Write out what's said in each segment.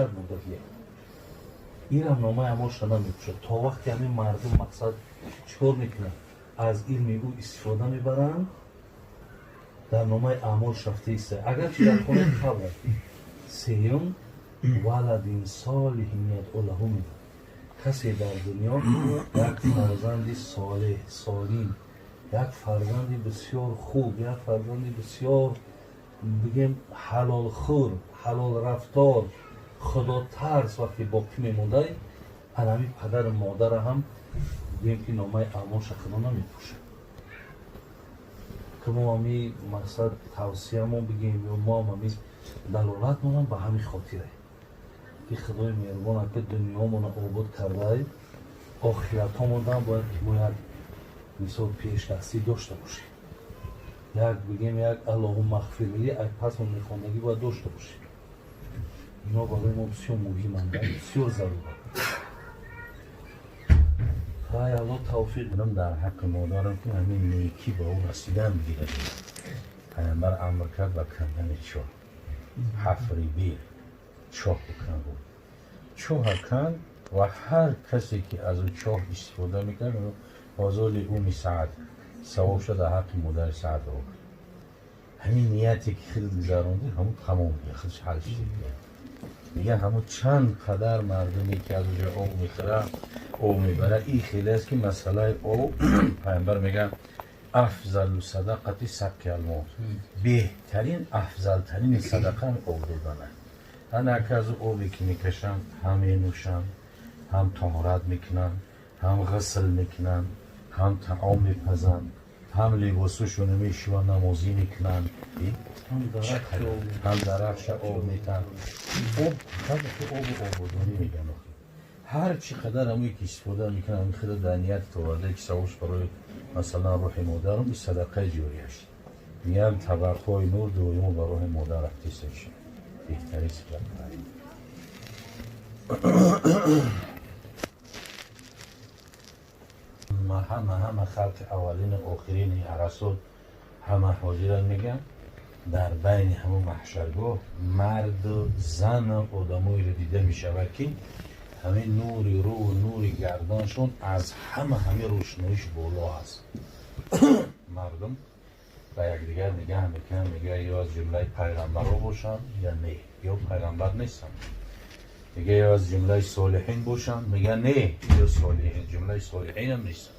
баракат бурдагия. Инам номаи аъмолша намепӯшад. То вақте ҳамин мардум мақсад чикор мекунанд, аз илми ӯ истифода мебаранд, дар номаи аъмолш рафта иста, агарчи дар хонаи қабр. Сеюм, валадин солиҳин ядъу лаҳу мегӯяд. Касе дар дунё як фарзанди солеҳ, солим, як фарзанди бисёр хуб, як фарзанди бисёр, бигем, ҳалолхӯр, ҳалолрафтор, худотарс вақте боқӣ мемондай, анами падару модара ҳам, бигем, ки номаи аъмолша Худо намепӯшад. Ки мо ҳами мақсад тавсиямон, бигем, ё мо ҳам ҳами далолатмонам ба ҳамин хотире, ки Худои меҳрубон ака дунёмона обод кардай, охиратҳомонам бояд ки мо як мисол пешдастӣ дошта бошем, як, бигем, як аллоҳумма ғфирли ай пасмон мехондагӣ бояд дошта бошем. Ино барои мо бисёр муҳиманд, бисёр заруранд. Ай, Аллоҳ тавфиқ. Ман дар ҳаққи модарам, ки ҳамин некӣ ба ӯ расидан бигирад. Пайғамбар амр кард ба кандани чоҳ, ҳафри бир, чоҳ бикан гуфт. Чоҳа канд ва ҳар касе ки аз ӯ чоҳ истифода мекард, ҳозоли уми Саад, савоб шуд дар ҳаққи модари Саад. Ро ҳамин нияте ки худат гузарондӣ, ҳамун тамом, худш ҳал шуд. Дигар ҳамун чанд қадар мардуме ки аз оҷа об мехӯра, об мебара. Ин хеле аст, ки масъалаи об, пайғамбар мегӯяд: афзалу садақати сақи алмо, беҳтарин, афзалтарини садақа об додан аст. Ҳар яке аз обе ки мекашанд, ҳам менӯшанд, ҳам тоҳорат мекунанд, ҳам ғусл мекунанд, ҳам таом мепазанд, ҳам либосошонро мешӯянд, намозӣ мекунанд, ҳам дарахша об метаҳанд. Об обу ободонӣ мегӯянд. Ҳар чӣ қадар ҳамое ки истифода мекунанд, ҳамин хеле дар ният оварда, ки савобш барои, масалан, рӯҳи модарам, ин садақаи ҷорияш. Мегӯям, табақҳои нур доимо ба рӯҳи модар рафтиста шуд. Беҳтарин садақа. Ҳама халқи аввалину охирини арасот ҳама ҳозиран, мегӯям, дар байни ҳамун маҳшаргоҳ марду зану одамоеро дида мешавад, ки ҳамин нури рӯ, нури гарданшон аз ҳама ҳамин рӯшноиш боло аст. Мардум ба якдигар нигаҳ мекунанд, мегӯяд: ё аз ҷумлаи пайғамбарҳо бошанд я не, ё пайғамбар нестанд. Мега, ё аз ҷумлаи солиҳин бошанд, мега, не, ё солиҳин, ҷумлаи солиҳинам нестанд.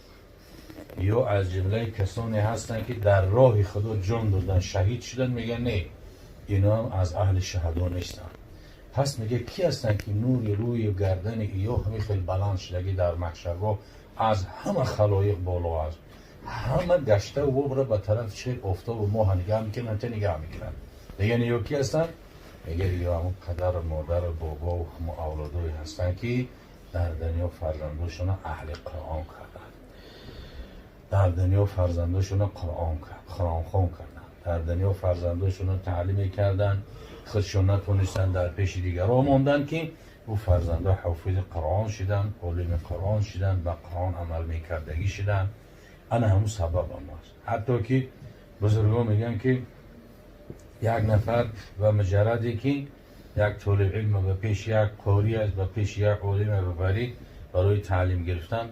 Ё аз ҷумлаи касоне ҳастанд, ки дар роҳи Худо ҷон додан, шаҳид шуданд, мега, не, иноам аз аҳли шаҳадо нестанд. Пас мега, ки ҳастанд, ки нури рӯи гардани иё ҳамин хел баланд шудагӣ дар маҳшаргоҳ аз ҳама халоиқ боло аст? Ҳама гашта вобра ба тарафи чер офтобу моҳа нигаҳ мекунанд, та нигаҳ мекунанд. Меган, ё ки ҳастанд? Мега, ё ҳамун падару модару бобову ҳамун авлодое ҳастанд, ки дар дунё фарзандошона аҳли Қуръон карданд, дар дунё фарзандошона қуръонхон карданд, дар дунё фарзандошона таълим мекарданд, худшон натонистанд, дар пеши дигарон монданд, ки ӯ фарзандо ҳофизи Қуръон шуданд, олими Қуръон шуданд, ба Қуръон амал мекардагӣ шуданд. Ана ҳамун сабабам аст. Ҳатто ки бузургон мегӯянд, ки як нафар ба муҷарраде ки як толиб илм ба пеши як қорӣ аст, ба пеши як олиме бибарӣ барои таълим гирифтан,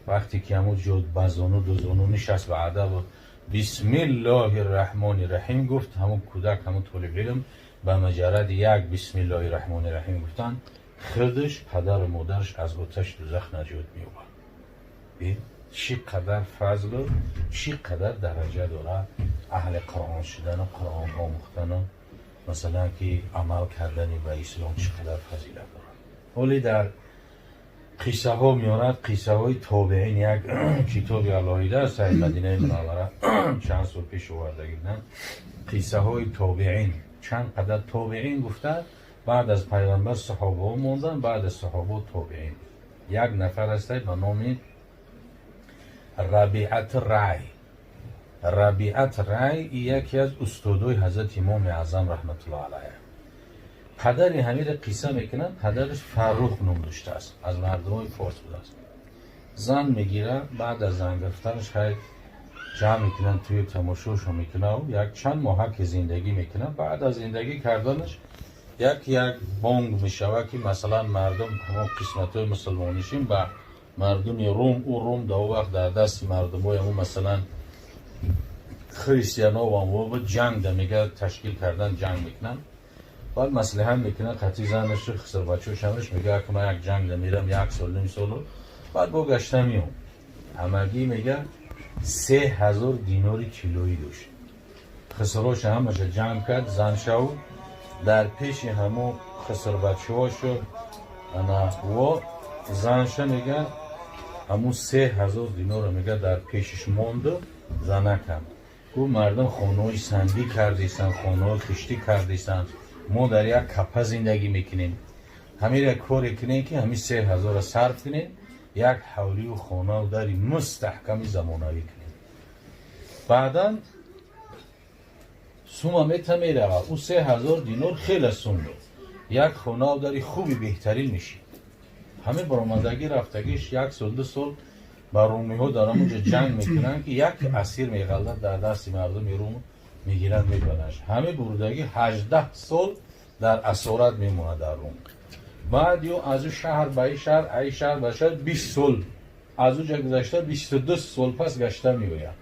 вақте ки ҳамун ҷо ба зону, ду зону нишаст, ба адабу бисмиллоҳи раҳмони раҳим гуфт, ҳамун кӯдак, ҳамун толиб илм ба муҷарради як бисмиллоҳи раҳмони раҳим гуфтан, худаш, падару модараш аз оташи дузах наҷот меёбад. Чӣ қадар фазлу чӣ қадар дараҷа дорад аҳли Қуръон шудану Қуръон омӯхтану, масалан, ки амал кардани ба ислом чӣ қадар фазилат дорад. Ҳоле дар қиссаҳо меорад, қиссаҳои тобеин, як китоби алоҳида аст, ай Мадинаи Мунаввара чанд сол пеш овардагӣ буданд, қиссаҳои тобеин. Чанд қадар тобеин гуфта, баъд аз пайғамбар саҳобаҳо монданд, баъд аз саҳобаҳо тобеин. Як нафар ҳастай ба номи Рабиат Рай. Рабиат Рай яке аз устодои ҳазрати Имоми Аъзам раҳматуллоҳ алайҳ. Падари ҳамира қисса мекунад. Падараш Фаррух ном доштааст, аз мардумои форс будааст. Зан мегирад. Баъд аз зан гирифтанаш, хайр, ҷамъ мекунанд, тӯи тамошошо мекунад, як чанд моҳа ки зиндагӣ мекунад. Баъд аз зиндагӣ карданаш Як бонг мешавад, ки масалан мардум ҳамон қисматҳои мусулмоннишин ба мардуми Рум, ӯ Рум дар он вақт дар дасти мардумҳои ҳамон масалан христиано ва ҷанг да мега ташкил кардан, ҷанг мекунанд. Баъд маслиҳат мекунад қати занашу хисрбачаош, ҳамаш мега, ки ман як ҷанг да мерам, як сол, ним солу, баъд бо гашта меом. Ҳамагӣ мега 3000 динори тиллоӣ дошт. Хисроша ҳамаша ҷамъ кард, заншаву дар пеши ҳамо хисрбачаҳошо ана во занша мега ҳамун 3000 динора мега дар пешиш монду занакам гуфт: «Мардум хонаҳои сангӣ кардистанд, хонаҳои хиштӣ кардистанд, мо дар як капа зиндагӣ мекунем. Ҳамира коре кунем, ки ҳамин 3000-ро сарф кунем, як ҳавлию хонаву дари мустаҳками замонавӣ кунем». Баъдан сума мета меравад. Ӯ 3000 динор хеле сум буд, як хонаву дари хуби беҳтарин мешид. Ҳамин баромадагӣ рафтагиш як сол, 2 сол ба румиҳо дар ҳамонҷо ҷанг мекунанд, ки як асир меғалдад дар дасти мардуми Рум, мегиранд, мебаранд. Ҳамин бурдагӣ 18 сол дар асорат мемонад дар Рум. Баъд ё аз ӯ шаҳр ба и шаҳр, аи шаҳр ба шаҳр, 20 сол аз ӯ ҷа гузашта, 22 сол пас гашта меояд.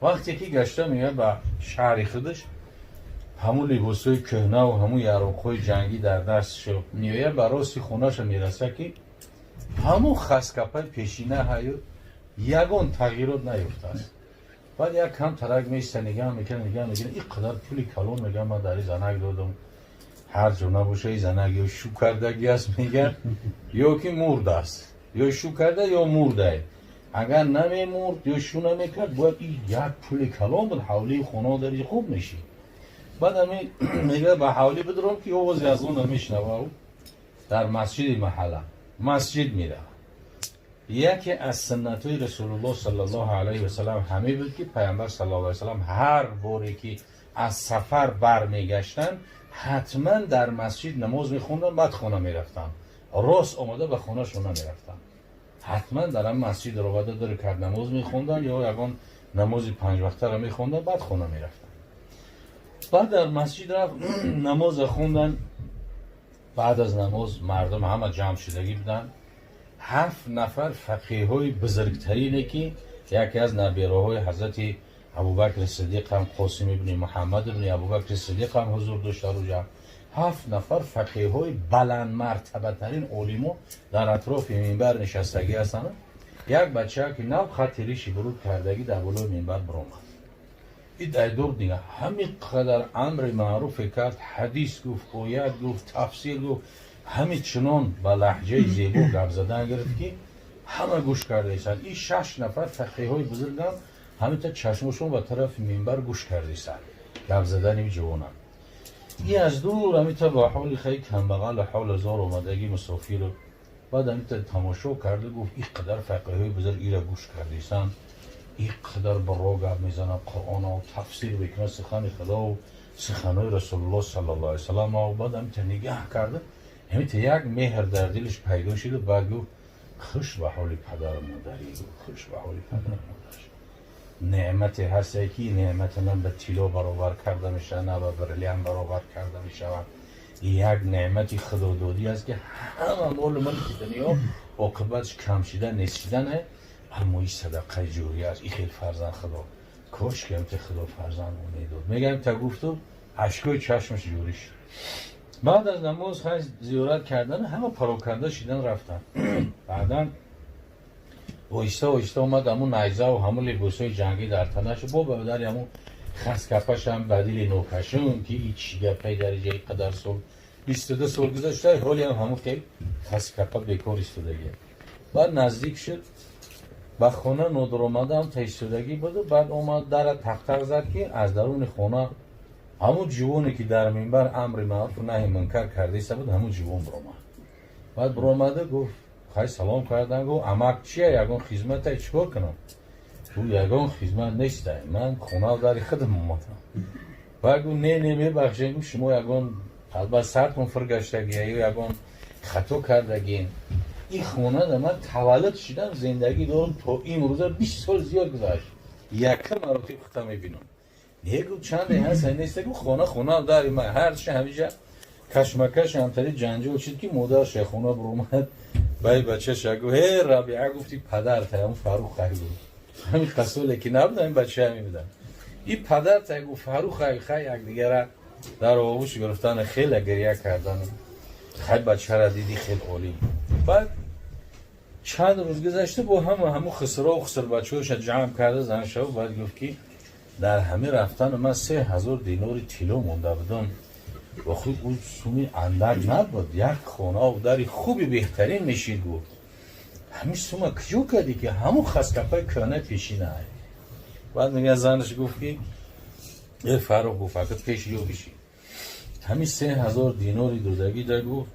Вақте ки гашта меояд ба шаҳри худаш, ҳамун либосҳои кӯҳнаву ҳамун яроқҳои ҷангӣ дар дастшо меояд, ба рости хонаша мераса, ки ҳамун хаскапаи пешина ҳаю, ягон тағйирот наёфтааст. Баъд як кам тарак меиста, нигаҳ мекунад, нигаҳ мекунад: ин қадар пули калон, мега, ман дар и занак додам, ҳар ҷо набоша, и занак ё шу кардагӣ аст, мега, ё ки мурдааст, ё шу карда, ё мурдае. Агар намемурд ё шу намекард, бояд и як пули калон буд, ҳавлии хона дари хуб мешид. Баъд ами мега ба ҳавлӣ бидурам, ки овози аз он намешнава. Дар масҷиди маҳалла масҷид меравад. Яке аз суннатҳои Расулуллоҳ саллаллоҳу алайҳи васалам ҳамин буд, ки Пайғамбар саллаллоҳу алайҳи васалам ҳар боре ки аз сафар бармегаштанд, ҳатман дар масҷид намоз мехонданд, баъд хона мерафтанд. Рост омада ба хонашон намерафтанд, ҳатман дар ҳам масҷид ровада ду ракат намоз мехонданд ё ягон намози панҷвақтаро мехонданд, баъд хона мерафтанд. Баъд дар масҷид рафт, намоза хонданд. Баъд аз намоз мардум ҳама ҷамъ шудагӣ буданд. Ҳафт нафар фақиҳҳои бузургтарине, ки яке аз набераҳои ҳазрати Абубакри Сидиқ ҳам, Қосим ибни Муҳаммад ибни Абубакри Сидиқ ҳам ҳузур дошт дар уҷа. Ҳафт нафар фақиҳҳои баландмартабатарин олимо дар атрофи минбар нишастагӣ ҳастанд. Як бача, ки нав хатти риши буруд кардагӣ, дар болои минбар биромад. И дайдур дига ҳамин қадар амри маъруфе кард, ҳадис гуфт, оят гуфт, тафсир гуфт, ҳамин чунон ба лаҳҷаи зебо гап задан гирифт, ки ҳама гӯш кардаистанд. Ин шаш нафар фақиҳҳои бузургам ҳаминта чашмошон ба тарафи минбар гӯш кардаистанд гап задани ҷавонам. И аз дур ҳамита ба ҳоли хеле камбағалу ҳоли зор омадагӣ, мусофиру. Баъд ҳамита тамошо карда гуфт: «Ин қадар фақиҳҳои бузург ира гӯш кардаистанд, ин қадар ба ро гап мезанад, Қуръонав тафсир мекунад, сухани Худову суханои Расулуллоҳ саллаллоҳу алайҳи васалам». Баъд ҳамита нигаҳ карда, ҳамита як меҳр дар дилаш пайдо шуду баъд гуфт: «Хуш ба ҳоли падару модарӣ», гуфт, «хуш ба ҳоли падару модараш. Неъмате ҳасте, ки неъмата на ба тилло баробар карда мешавад, на ба бриллиант баробар карда мешавад. Як неъмати худододӣ аст, ки ҳама молу мулки дунё оқибатш кам шидан, нест шидане, аммо ин садақаи ҷория аст. И хел фарзанд Худо кош ки ҳамта Худо фарзанд медод», мегӯям. Та гуфту ашкои чашмаш ҷорӣ шуд. Баъд аз намоз хай зиёрат кардан, ҳама пароканда шидан рафтанд. Баъдан оҳиста оҳиста омад, ҳамун найзаву ҳамун либосҳои ҷангӣ дар танашу, бо ба дари ҳамун хаскапашам ба дили нокашун, ки и чӣ гапаи дариҷаи, қадар сол, 22 сол гузашта, ҳолиам ҳамун хел хаскапа бекор истодагия. Баъд наздик шуд ба хона, нодуромадаам та истодагӣ буду. Баъд омад, дара тақтақ зад, ки аз даруни хона ҳамун ҷувоне, ки дар минбар амри маъруфу наҳи мункар кардаиста буд, ҳамун ҷувон биромад. Баъд биромада гуфт: «Хай, салом кардан», гуфт, «амак, чия, ягон хизмате, чӣ кор кунам?» Гуфт: «Ягон хизмат нестай, ман хонав дари худам омадам». Баъд гуфт: «Не, не, мебахшед», гуфт, «шумо ягон албат сартон фир гаштагия ё ягон хато кардагин. Ин хонада ман таваллуд шудам, зиндагӣ дорам то имрӯза, 20 сол зиёд гузашт, якум маротиб хута мебинам». «Не», гуфт, «чанде ҳаст, неста», гуфт, «хона хона дари ман, ҳарчи ҳамиҷа Кашмакаш ҳамтари ҷанҷол шид, ки модар шайхона буромад, баи бачаша гуфт: «Э, Рабиа», гуфти, «падар таям Фарух ай», гуфт. Ҳамин қасоле ки набуд, ҳамин бача ҳами будам. И падар тай, гуфт, Фарух ай. Хай, якдигара дар оғӯш гирифтан, хеле гиря кардан. Хай, бачара диди, хел олӣ. Баъд чанд рӯз гузашта, бо ҳама ҳамун хисрову хисрбачаҳоша ҷамъ карда, заншав, баъд гуфт, ки дар ҳамин рафтан ман 3000 динори тилло монда будам. Охи, ӯ суми андак набуд, як хонаву дари хуби беҳтарин мешид. Гуфт: «Ҳамин сума куҷо кардӣ, ки ҳамун хаскапаи кӯҳна пешина?» Баъд мега, занаш гуфт, ки э, Фаррух, гуфт, фақат пеши ё биши, ҳамин 3000 динори додагӣ да, гуфт,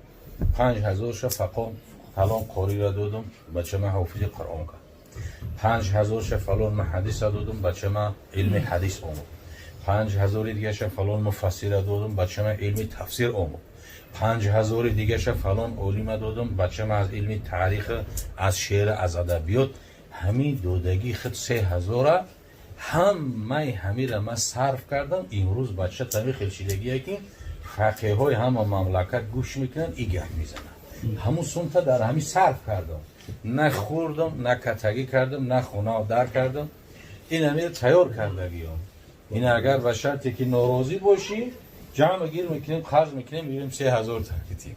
5000-ша фақон фалон қориро додум, бача ман ҳофизи Қуръон кард, 5000-ша фалон муҳаддиса додум, бача ман илми ҳадис омӯхт, 5000-и дигаша фалон муфассира додум, бача ман илми тафсир омӯхт, 5000-и дигаша фалон олима додум, бача ман аз илми таърих, аз шеър, аз адабиёт. Ҳамин додагӣ худ 3000-а ҳамаи ҳамира ман сарф кардам. Имрӯз бача тами хелшидагие, ки фақеҳҳои ҳама мамлакат гӯш мекунанд, и гап мезананд. Ҳамун сумта дар ҳамин сарф кардам, на хӯрдам, на катагӣ кардам, на хонау дар кардам. Ин ҳамира тайёр кардагиём. Ин агар ба шарте ки норозӣ бошӣ, ҷамъ гир мекунем, қарз мекунем, мегирем, 3000 тагитим.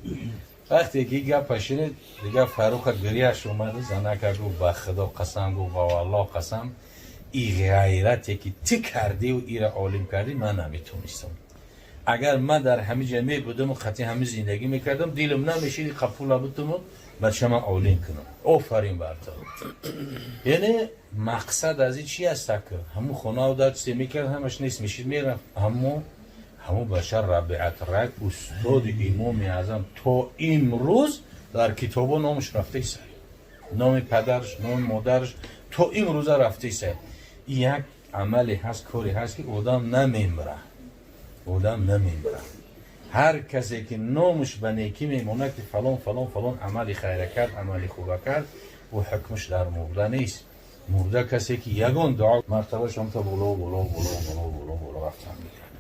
Вақте ки гапа шинид, дигар Фаруха гиряш омаду занака гуфт: «Ба Худо қасам», гуфт, «ба Аллоҳ қасам, и ғайрате ки ту кардиву ира олим кардӣ, ман наметонистам. Агар ман дар ҳамин ҷа мебудаму хати ҳамин зиндагӣ мекардам, дилам намешид қапула бутуму бачама олим кунам. Офарин бар ту». Яъне мақсад аз ин чи аст? Ака, ҳамун хонау дар чизе мекард, ҳамаш нест мешид, мерафт. Аммо ҳамун башар Рабиат Рак, устоди Имоми Аъзам, то имрӯз дар китобо номаш рафта иса, номи падараш, номи модараш то имрӯза рафта иса. Як амале ҳаст, коре ҳаст, ки одам намемра, одам намемра. Ҳар касе ки номаш ба некӣ мемонад, ки фалон, фалон, фалон амали хайра кард, амали хуба кард, ӯ ҳукмаш дар мурда нест. Мурда касе ки ягон дуо, мартабаш ҳамта боло, боло, боло, боло, боло, боло рафтан мекард.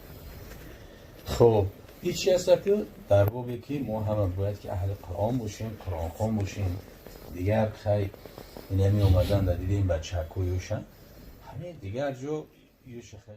Хуб, ин чи аст, ки дар бобе ки мо ҳама бояд ки аҳли Қуръон бошем, қуръонхон бошем. Дигар хай, инами омадан дар дидем бачакҳоюша, ҳамин дигар ҷо юша хай.